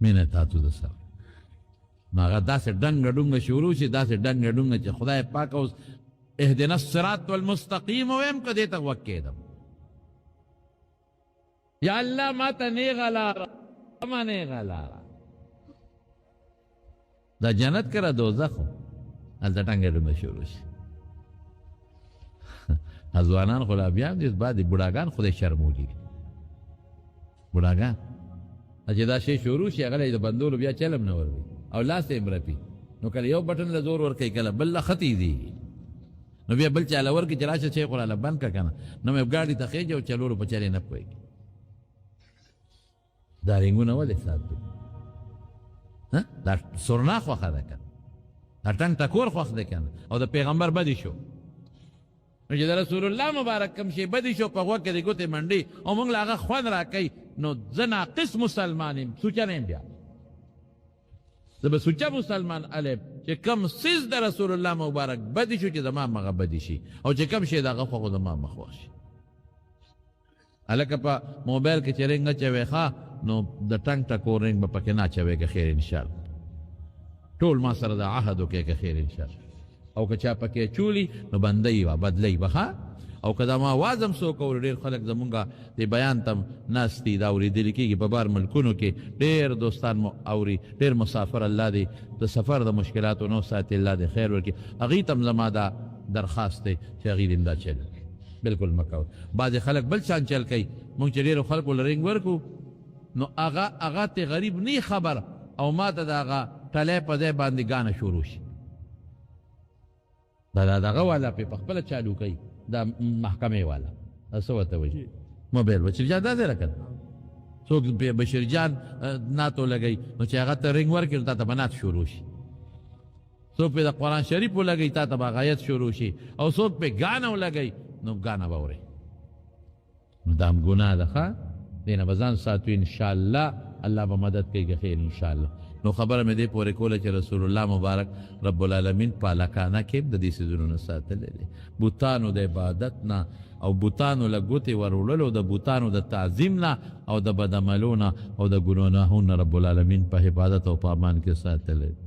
مینه تاسو د سره. نو هغه داسې ډنګه ډونګه شروع شي، داسې ډنګه ډونګه چې خدای پاک اوس اهدنا الصراط والمستقیم ویم که دې ته غوږ کېدم. یا الله ما ته نیغه لاره، ما نیغه لاره دا جنت کرا دوزخ هلته ټنګه ډونګه شروع شي. ځوانان خو لا بیا هم دي، بعد بوډاګان خدای شرمولي دي. بوډاګان چې دا شی شروع شي هغه له د بندولو بیا چلم نه وروي او لاس یې مرپي. نو کله یو بټن له زور ورکوي، کله بل له ښه تېزېږي، نو بیا بل چا له ورکړي چې راشه شی خو راله بند کړه که نه، نو مې ګاډي ته خېژي او چلولو په چلې نه پوهېږي. دا رنګونه ولې ساتو؟ دا سرنا خوښه ده که نه، دا ټنګ ټکور خوښ دی که نه، او د پیغمبر بدې شو. نو چې د رسول الله مبارک کوم شی بدې شو په غوږ کې د ګوتې منډي او موږ له هغه خوند راکوي، نو زه ناقص مسلمان یم، سوچه نه یم. بیا زه به سوچه مسلمان الم چې کوم څیز د رسول الله مبارک بدې شو چې زما هم هغه بدې شي، او چې کوم شی د هغه خوښ زما هم خوښ شي. هلکه په موبایل کې چې رنګ اچوې ښه، نو د ټنګ ټکور رنګ به پکې نه اچوې که خیر انشاءالله. ټول ما سره د عهد وکړئ که خیر انشاءالله. او که چا پکې اچولي نو بندوي به، بدلوي به. ښه، او که دا ما اواز هم څوک اوري، ډېر خلک زمونږ دې بیان ته هم ناست دي، دا اورېدل کېږي په بار ملکونو کې، ډېر دوستان مو اوري، ډېر مسافر الله دې د سفر د مشکلاتو نه وساتي، الله دې خیر ورکړي، هغوی ته هم زما دا درخواست دی چې هغوی دې هم دا چل وکړي، بلکل مه کوئ. بعضې خلک بل شان چل کوي، مونږ چې ډېرو خلکو له رینګ ورکړو نو هغه هغه ته غریب نه خبر او ما ته د هغه ټلی په ځای باندې ګانه شروع شي. دا دا دغه والا په خپله چالو کوي، دا محکمې والا دا څه ورته وایي، موبایل بشیر جان داسې راکړه، څوک په بشیر جان نعت ولګوي نو چې هغه ته رینګ ورکړي نو تا ته به نعت شروع شي، څوک پې د قرآن شریف ولګوي تا ته به غایت شروع شي، او څوک پې ګانه ولګوي نو ګانه به اورې. نو دا هم ګناه ده، ښه دې نه به ځان ساتو انشاءالله، الله به مدد کوي که خیر انشاءالله. نو خبره مې دې پورې کوله چې رسول الله مبارک رب العالمین په هلکانه کې هم د دې څیزونو نه ساتلی دی، بتانو د عبادت نه او بتانو له ګوتې وروړلو، د بتانو د تعظیم نه او د بدعملو نه او د ګناهونو نه رب العالمین په حفاظت او په امان کې ساتلی دی.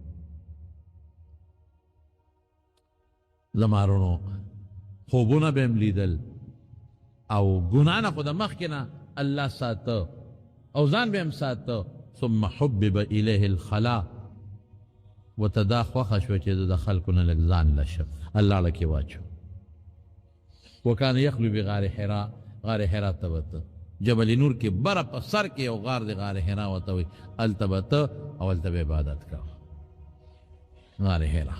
زما رونو خوبونه به هم لیدل او ګناه نه خو د مخکې نه الله ساته او ځان به هم ساته. ثم حبب الیه الخلا، ورته دا خوښه شوه چې زه د خلکو نه لږ ځان له شم، الله ړه کې واچو. وکان یخلو بغار حرا، غار حرا ته به ته جبل نور کې بره په سر کې یو غار دی، غار حرا ورته وایي، هلته به ته او هلته به عبادت کوه. غار حرا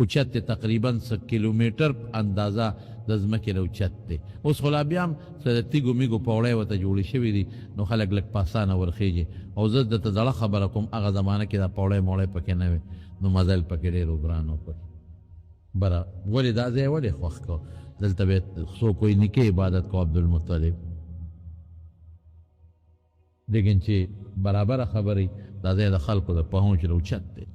اوچت دی، تقریبا څه کیلومتر اندازه د ځمکې نه اوچت دی. اوس خو لا بیا هم څه د تیږو میږو پوړۍ ورته جوړې شوې دي، نو خلک لږ په اسانه ورخېږي. او زه درته زړه خبره کوم، هغه زمانه کې دا پوړۍ موړۍ پکې نه وې، نو مزل پکې ډېر ګران و. پکې بره ولې دا ځای ولې خوښ کړ؟ دلته به څوک وایي نیکه عبادت کو عبدالمطلب، لیکن چې برابره خبرې دا ځای د خلکو د پهونچ نه اوچت دی،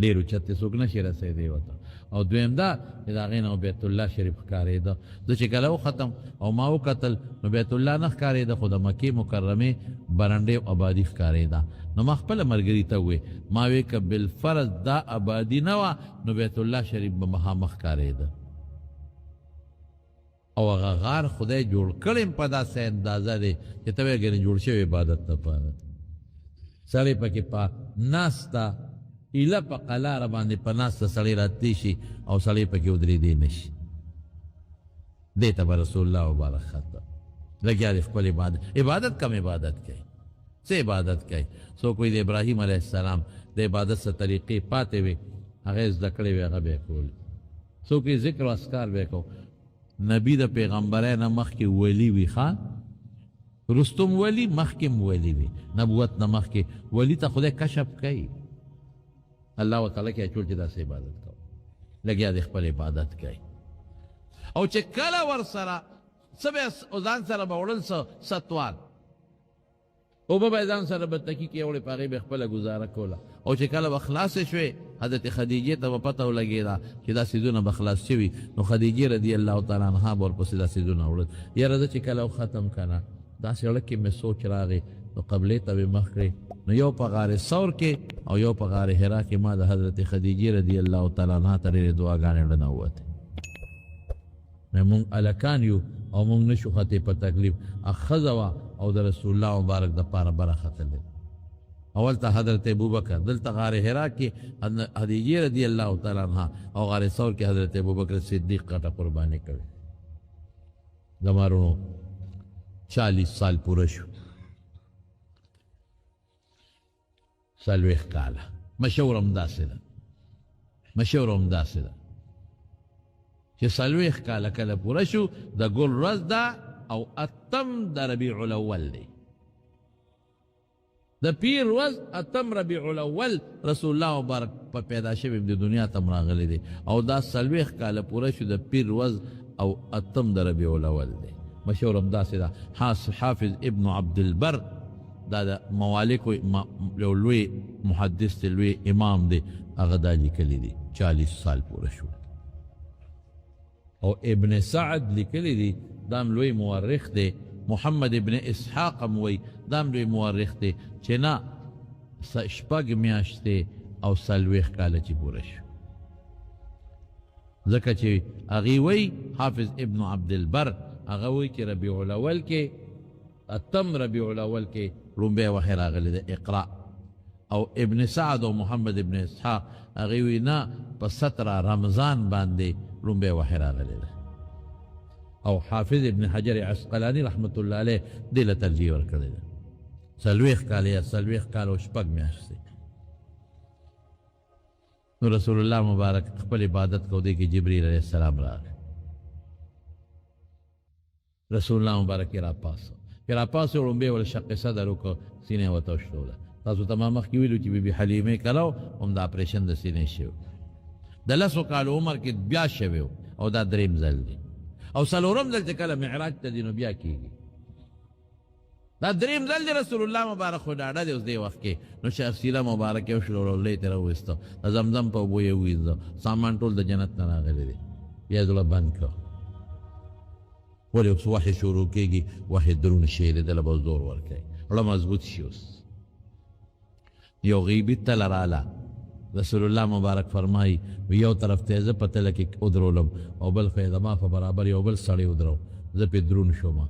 ډېر اوچت دی، څوک نه شي رسېدی ورته. او دویم دا چې د هغې نه بیت الله شریف ښکارېده. زه چې کله وختم او ما وکتل نو بیت الله نه ښکارېده، خو د مکې مکرمې برنډې او آبادي ښکارېده. نو ما خپله ملګري ته وویل، ما وی که بالفرض دا آبادي نه وه نو بیت الله شریف به مخامخ ښکارېده. او هغه غار خدای جوړ کړی هم په داسې اندازه دی چې ته وایې ګنې جوړ شوی عبادت لپاره. سړی پکې په ناسته ایله په قلاره باندې په ناسته سړی راتلی شي او سړی پکې ودرېدی نه شي. دې ته به رسول الله مبارک خطه لګیا دی خپل عبادت، عبادت کم عبادت کوي، څه عبادت کوي؟ څوک وایي د ابراهیم علیه السلام د عبادت څه طریقې پاتې وې، هغه یې زده کړې وې، هغه به یې کولې. څوک وایي ذکر او اذکار به یې کو. نبی د پیغمبرۍ نه مخکې ولی وي، ښه رستم ولی مخکې هم ولی وي، نبوت نه مخکې ولی ته خدای کشف کوي، الله وتعالی کې اچول چې داسې عبادت کوه، لګیا دی خپل عبادت کوي. او چې کله ورسره څه به ځان سره به وړل څه ستوان اوبه به یې ځان سره به تکي کې وړې، په هغې به خپله ګزاره کوله. او چې کله به خلاصې شوې حضرت خدیجې ته به پته ولګېده چې دا څیزونه به خلاص شوي، نو خدیجې رضی الله تعالی عنها به ورپسې دا څیزونه وړل. یاره زه چې کله وختم که نه داسې زړه کې مې سوچ راغی، نو قبلې ته مې مخ کړې، نو یو په غار ثور کې او یو په غار حرا کې ما د حضرت خدیجې رضی الله تعالی عنها ته ډېرې دعاګانې ړنه ووتې. مونږ هلکان یو او مونږ نشو ختې په تکلیف، ښځه وه او د رسول الله مبارک د پاره بره ختلې. اول ته حضرت ابوبکر دلته غار حرا کې خدیجې رضی الله تعالی عنها او غار ثور کې حضرت ابوبکر صدیق غټه قرباني کړې. زما وروڼو 40 سال پوره شو، 40 کاله مشهور هم داسې ده، مشهور هم داسې ده چې 40 کاله کله پوره شو د ګل ورځ ده او اتم د ربیع الاول دی، د پیر ورځ اتم ربیع الاول رسول الله مبارک په پیدا شوی د دنیا ته راغلی دی، او دا 40 کاله پوره شو د پیر ورځ او اتم د ربیع الاول دی. مشهور هم داسې ده. حافظ ابن عبد البر دا د موالکو یو لوی محدث دی، لوی امام دی، هغه دا لیکلی دی 40 سال پوره شو. او ابن سعد لیکلی دی، دا هم لوی مورخ دی، محمد ابن اسحاق هم وایي دا هم لوی مورخ دی، چې نه 6 میاشتې او 40 کاله چې پوره شو. ځکه چې هغې وایي، حافظ ابن عبدالبر هغه وایي چې ربیع الاول کې، اتم ربیع الاول کې ړومبی وحی راغلی ده اقرا. او ابن سعد او محمد ابن اسحاق هغې وایي نه، په 17 رمضان باندې ړومبی وحی راغلی ده. او حافظ ابن حجر عسقلانی رحمت الله علیه دې له ترجیح ورکړې ده. 40 کاله یا 40 کاله او 6 میاشتې. نو رسول الله مبارک خپل عبادت کو، دې کې جبرئیل علیه السلام راغی. رسول الله مبارک یې راپاڅو، چې راپاڅو ړومبی ول شق صدر وکړ، سینه یې ورته وشلوله. تاسو ته ما مخکې ویلو چې بیبي حلیمې کله هم د اپریشن د سینې شوی، د 10 کالو عمر کې بیا شوی، او دا دریم ځل دی. او څلورم ځل چې کله معراج ته ځي نو بیا کېږي. دا دریم ځل دی رسول الله مبارک خو ډاډه دی اوس دې وخت کې. نو سینه مبارک یې وشلوله، لۍ یې ترې راوویسته، د زمزم په اوبو یې ووینځه، سامان ټول د جنت نه راغلی دی، بیا یې زړه بند کړ. ولې اوس وحې شروع کېږي، وحې درون شی دی، دله به زور ورکوي، زړه مضبوط شي. اوس یو غیبي تله راله، رسول الله مبارک فرمایي یو طرف ته زه په تله کې ودرولم او بل خو یې زما په برابر یو بل سړی ودرو، زه پرې درون شوم.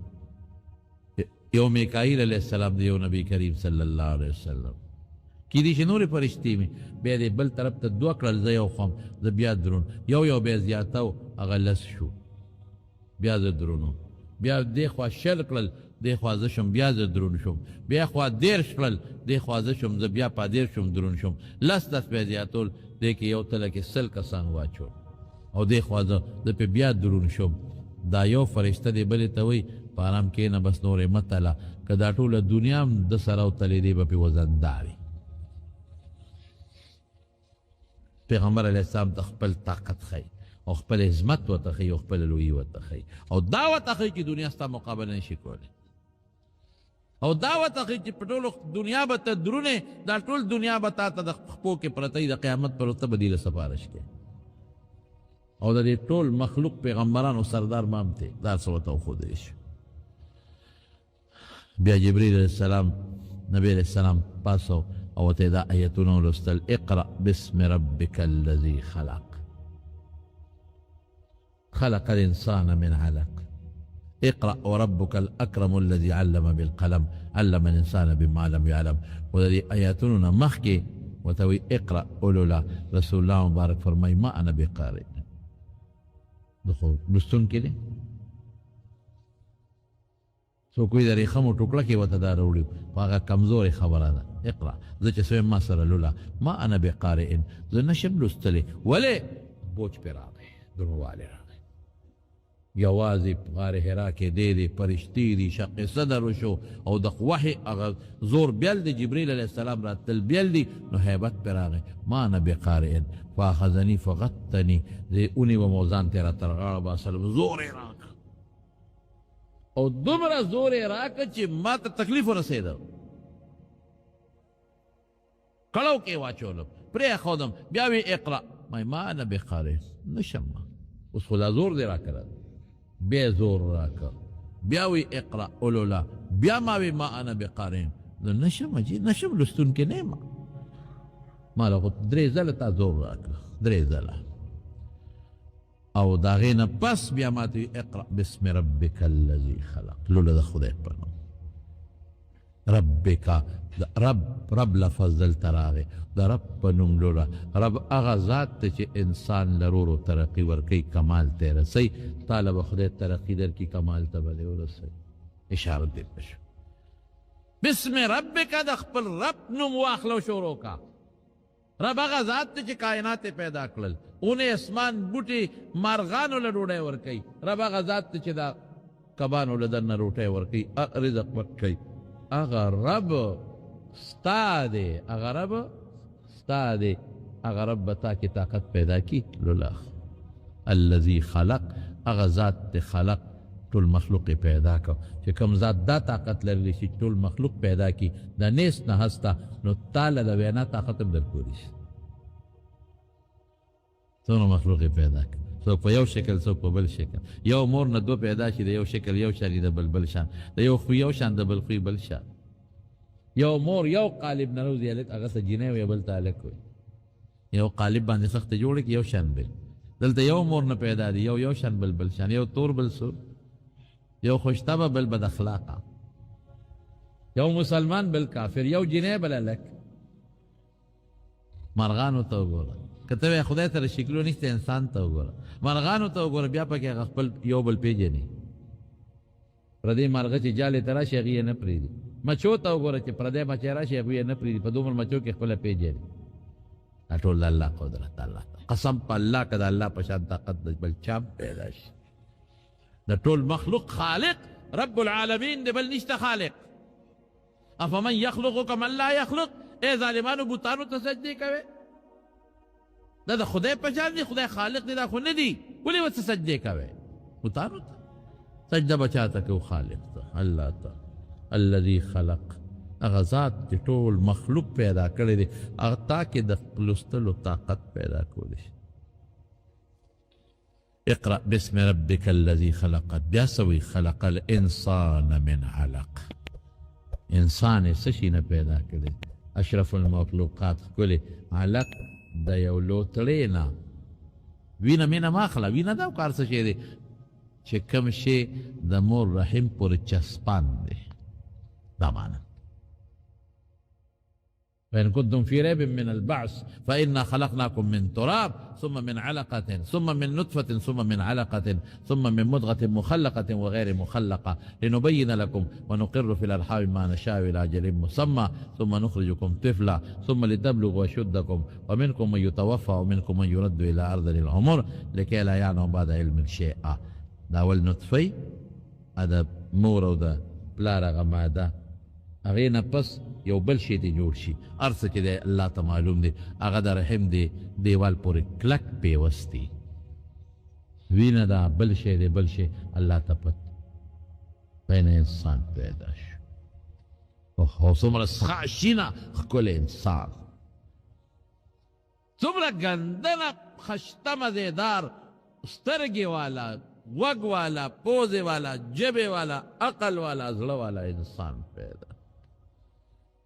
یو میکائیل علیه السلام دی، یو نبی کریم صلی الله علیه وسلم. کیدی شي نورې فرشتې مې بیا دې بل طرف ته دوه کړل، زه یو خوم، زه بیا درون، یو یو بیا زیاتو، هغه 10 شو، بیا زه درونو. بیا دې خوا 20 کړل، دې خوا زه شوم، بیا زه درون شوم. بیا خوا 30 کړل، دې خوا زه شوم، زه بیا په 30 شوم، درون شوم. 10 10 بیا زیاتول، دې کې یو تله کې 100 کسان واچول، او دې خوا زه پې بیا درون شوم. دا یو فرشته دې بلې ته وایي په آرام کښېنه، بس نورې مه تله، که دا ټوله دنیا هم د سره وتلې دی به پې وزندار وي. پیغمبر علیه السلام ته خپل طاقت ښیي او خپل عظمت ورته ښیي او خپله لویي ورته ښیي، او دا ورته ښیي چې دنیا ستا مقابله نشي کولی، او دا ورته ښیي چې په ټولو دنیا به ته درونې، دا ټول دنیا به تا ته د خپو کې پرته وي، د قیامت پر ورځ ته به دې له سفارش کوې. او د دې ټول مخلوق پیغمبرانو سردار به هم دی، دا څه ورته وښودلی شي. بیا جبرئیل علیه السلام نبی علیه السلام پاڅو او ورته یې دا ایتونه ولوستل، اقرأ باسم ربک الذي خلق، خلق الإنسان من علق، اقرأ وربك الأكرم الذي علم بالقلم علم الإنسان بما لم يعلم. و د دې آیاتونو نه مخکې ورته وایي اقرأ ولوله. رسول الله مبارک فرمایي ما أنا بقارئ، زه خو لوستونکی دی. څوک وایي د ریښمو ټوکړه کې ورته دا راوړي، خو هغه کمزورې خبره ده. اقرأ، زه چې څه وایم ما سره لوله، ما أنا بقارئ، زه نشم لوستلی. ولې؟ بوج پرې راغی، درنوالی راغی. یوازې غار حرا کې دی دی، فرشتې دي، شق صدر وشو، او د وحې هغه زور بیل دی، جبرئیل علیه السلام راتلل بیل دی، نو هیبت پرې راغی. ما أنا بقارئ فأخذني فغطني، زه یې ونیوم او ځان ته یې را تر غاړه باسلم، زور یې راکړ، او دومره زور یې راکړ چې ما ته تکلیف ورسېده، کړو کې واچولم، پرې ښودم. بیا وی اقرأ، ما أنا بقارئ، نشم ما، اوس خو دا زور دی راکړه، بیا زور راکړ، بیا وی اقرأ ولوله، بیا ما وی ما أنا بقارئ، نو نشم جی، نشم لوستونکی نه یم، ما له خو 3 ځله تا زور راکړ، 3 ځله. او د هغې نه پس بیا ما ته وی اقرأ باسم ربک الذي خلق، لوله د خدای په نوم. ربک، د رب، رب لفظ دلته راغی، د رب په نوم لوله. رب هغه ذات دی چې انسان له ورو ترقي ورکوي، کمال ته یې رسوي. تا له به خدای ترقي درکړي، کمال ته به دې ورسوي. اشاره دې ته شو. بسم ربک، د خپل رب نوم واخله او شروع کا. رب هغه ذات دی چې کائنات یې پیدا کړل، ونې، اسمان، بوټي، مارغانو له ډوډۍ ورکوي. رب هغه ذات دی چې دا کبانو له دننه روټۍ ورکوي، رزق ورکوي. هغه رب ستا دی، هغه رب ستا دی، هغه رب به تا کې طاقت پیدا کړي. لولا الذي خلق، هغه ذات دی خلق، ټول مخلوق یې پیدا کړ. چې کوم ذات دا طاقت لرلی شي چې ټول مخلوق پیدا کړي د نیست نه هسته، نو تا له د وینا طاقت هم درکولی شي. څومره مخلوق یې پیدا کړ، څوک په یو شکل، څوک په بل شکل. یو مور نه دوه پیدا شي، د یو شکل یو شان، د بل بل شان، د یو خوی یو شان، د بل خوی بل شان. یو مور یو قالب نه روزي، هلک هغه ته جینۍ وي، بل ته هلک وي. یو قالب باندې سخته جوړه کړي، یو شان دی. دلته یو مور نه پیدا دي، یو یو شان بل بل شان، یو تور بل سور، یو خوشتبه بل بد اخلاقه، یو مسلمان بل کافر، یو جنې بل هلک. مرغانو ته وګوره، که ته وایې خدای سره شکلو نشته، انسان ته وګوره، مرغانو ته وګوره، بیا پکې هغه خپل یو بل پېژني. پردی مرغه چې جالې ته راشي هغوی یې نه پرېږدي. مچو ته وګوره چې پردی مچی راشي هغوی یې نه پرېږدي، په دومره مچو کې خپله پېژني. دا ټول د الله قدرت، الله ته قسم په الله که د الله په شان طاقت د بل چا پیدا شي. د ټول مخلوق خالق رب العالمین دی، بل نشته خالق. افمن یخلق کمن لا یخلق، ای ظالمانو بتانو ته سجدې کوئ، دا د خدای په شان دی، خدای خالق دی، دا خو نه دی، ولې ورته سجدې کوئ؟ بتانو ته سجده به چا ته کوو؟ خالق ته، الله ته. الذي خلق، هغه ذات چې ټول مخلوق پیدا کړی دی، هغه تا کې د لوستلو طاقت پیدا کولی شي. اقرأ باسم ربك الذي خلق، بیا څه وایي؟ خلق الانسان من علق. انسان یې څه شي نه پیدا کړی؟ اشرف المخلوقات ښکلی علق د یو لوتړې نه، وینه مینه مه اخله، وینه دا کار څه شی دی چې کوم شی د مور رحم پورې چسپان دی، دا معنا. فإن كنتم في ريب من البعث فإنا خلقناكم من تراب ثم من علقة ثم من نطفة ثم من علقة ثم من مضغة مخلقة وغير مخلقة لنبين لكم ونقر في الأرحام ما نشاء إلى أجل مسمى ثم نخرجكم طفلا ثم لتبلغوا أشدكم ومنكم من يتوفى ومنكم من يرد إلى أرذل العمر لكي لا يعلم بعد علم شيئا. دا اول نطفه د مور او د پلار هغه ماده، هغې نه پس یو بل شی ته جوړ شي. هر څه چې دی الله ته معلوم دی، هغه د رحم دی دیوال پورې کلک پیوست دی، وینه ده بل شی دی، بل شی الله ته پت بین انسان پیدا شو. او څومره خاشینه ښکلی انسان، څومره ګندنه خشته مزیدار، سترګې والا، غوږ والا، پوزې والا، ژبې والا، عقل والا، زړه والا انسان پیدا.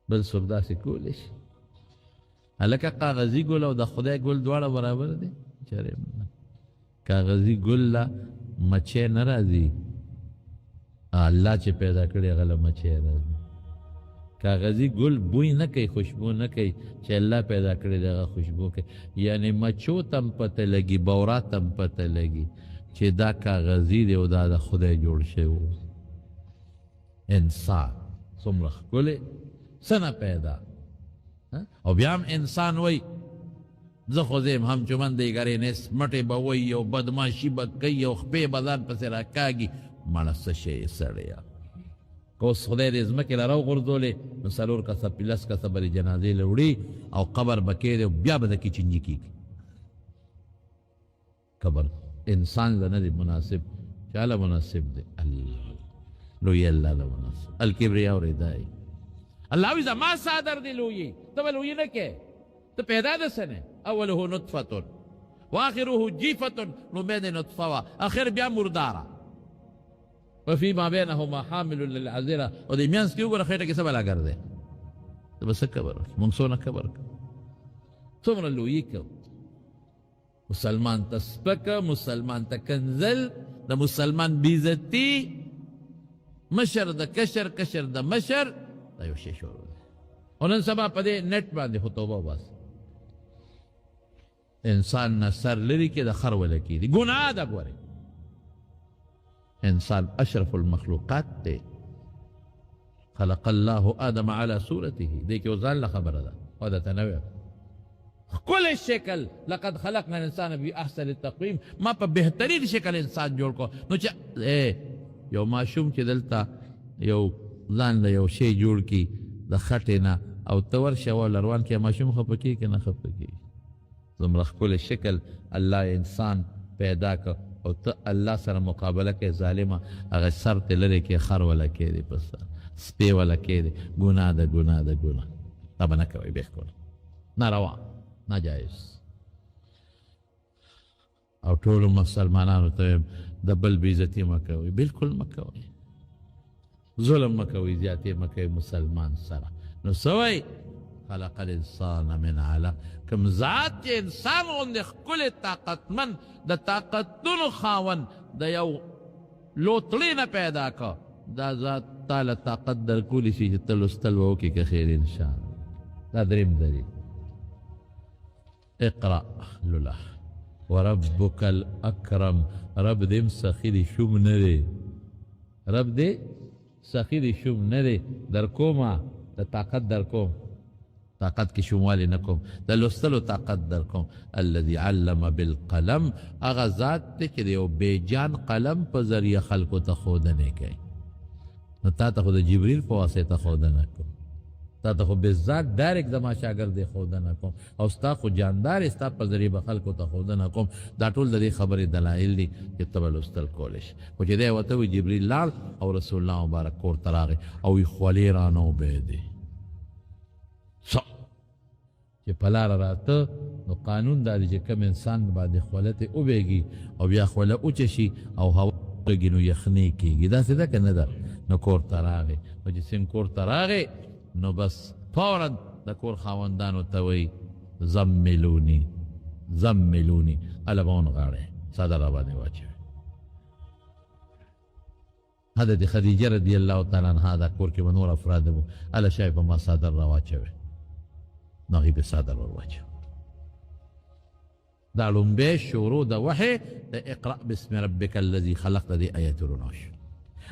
بل څوک داسې کولی شي؟ هلکه کاغذي ګل او د خدای ګل دواړه برابر دي؟ چېرې هم نه. کاغذي ګل له مچۍ نه راځي، الله چې پیدا کړی هغه له مچۍ راځي. کاغذي ګل بوی نه کوي، خوشبو نه کوي، چې الله پیدا کړی دی هغه خوشبو کوي. یعنې مچو ته هم پته لګي، بورا ته هم پته لګي چې دا کاغذي دی او دا د خدای جوړ شوی و. انسان څومره ښکلی څه نه پیدا، او بیا هم انسان وایي زه خو زه یم هم چې من دیګرې نیست، مټې به وایي او بدماشي به کوي او خپې به ځان پسې راکاږي. مړه څه شی یې سړیه، که اوس خدای دې ځمکې له راوغورځولې نو څلور کسه لس کسه به دې جنازې له وړي او قبر به کښېږدي او بیا به د کې چینجي کېږي. قبر انسان له نه دی مناسب، چا له مناسب دی؟ الله لوی الله له مناسب. الکبریا ردای الله وی زما صادر دی لوی، ته به لوی نه کې، ته پیدا د څه نه؟ اوله نطفة واخره جیفة، لومړی دی نطفه وه، اخر بیا مرداره. وفي ما بينهما حامل للعذره، او دې مینځ کې وګوره خېټه کې څه بلا ګرځي، ته به څه کبر وکړې؟ موږ څونه کبر کوو، څومره لویي کوو. مسلمان ته سپکه، مسلمان ته کنځل، د مسلمان بېعزتي، مشر د کشر، کشر د مشر، دا یو شی شروع دی. او نن سبا په دې نېټ باندې خو توبه وباسه، انسان نه سر لري کې د خر وله کېږي، ګناه ده. ګورئ انسان اشرف المخلوقات دی، خلق الله آدم على صورته، دې کې ځان له خبره ده او دا ته نه وایم. ښکلی شکل، لقد خلقنا الانسان فی احسن تقویم، ما په بهترین شکل انسان جوړ کړو. نو چې یو ماشوم چې دلته یو ځان له یو شی جوړ کړي د خټې نه او ته ورشه ولروان کې ماشوم خفه کېږي که نه خفه کېږي؟ څومره ښکلی شکل الله انسان پیدا کړ او ته الله سره مقابله کوې ظالمه، هغه سر ته لرې کې خر ولا کېدې، په سر سپی ولا کېدې. ګناه ده، ګناه ده، ګناه دا به نه کوئ، بالکل ناروا، ناجایز. او ټولو مسلمانانو ته وایم د بل بېعزتي مه کوئ، بالکل مه کوئ، ظلم مه کوئ، زیاتې مه کوئ مسلمان سره. نو څه وایي؟ خلق الانسان من علق. کوم ذات چې انسان غوندې ښکلی، طاقتمن، د طاقتونو خاوند، د یو لوتړي نه پیدا کړ، دا ذات تاله طاقت درکولی شي چې ته لوستل به وکړې که خیر انشاءالله. دا دریم دلیل. اقرأ، لوله. وربک الاکرم، رب دې هم سخي دی، شوم نه دی. رب دې سخي دی، شوم نه دی. در کومه د طاقت در کوم، طاقت کې شوموالی نه کوم، د لوستلو طاقت در کوم. الذي علم بالقلم، هغه ذات دی چې د یو بېجان قلم په ذریعه خلکو ته ښودنې کوي. نو تا ته خو د جبریل په واسطه ښودنه کوم، تا ته خو بالذات ډایرکټ زما شاګرد دی ښودنه کوم، او ستا خو جاندار ستا په ذریعه به خلکو ته ښودنه کوم. دا ټول د دې خبرې دلایل دي چې ته به لوستل کولی شې. خو چې دی ورته وایي، جبریل لاړ او رسول الله مبارک کور ته راغی او وایي خولې رانه وبهېدې. څه چې په لاره راته، نو قانون دا دی چې کوم انسان باندې خوله ترې وبهېږي او بیا خوله اوچه شي او هوا ولګي نو یخنۍ کېږي، داسې ده که نه ده؟ نو کور ته راغی، نو چې څنګه کور ته راغی نو بس فورا د کور خاوندانو ته وایي زملوني زملوني، هله به ونغاړی څادر راباندې واچوي. حضرت خدیجه رضی الله تعالی عنها دا کور کې به نور افراد وو، هله شای په ما څادر راواچوي، نو هغوی پرې څادر ور واچوي. دا لومبی شروع د وحی د اقرأ بسم ربک الذی خلق د دې آیتونو نه وشو.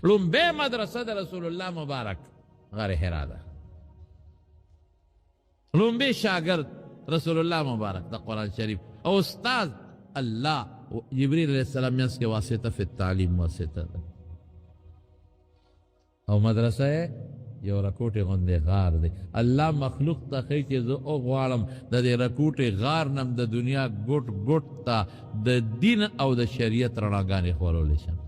لومبی مدرسه د رسول الله مبارک غار حرا ده. لومبی شاګرد رسول الله مبارک د قرآن شریف او استاد الله، جبريل علیه السلام منځ کې واسطه فی التعلیم واسطه ده. او مدرسه یو رکوټې غوندې غار دی. الله مخلوق ته ښیي چې زه وغواړم د دې رکوټې غار نه هم د دنیا ګوټ ګوټ ته د دین او د شریعت رڼاګانې خورولی شم.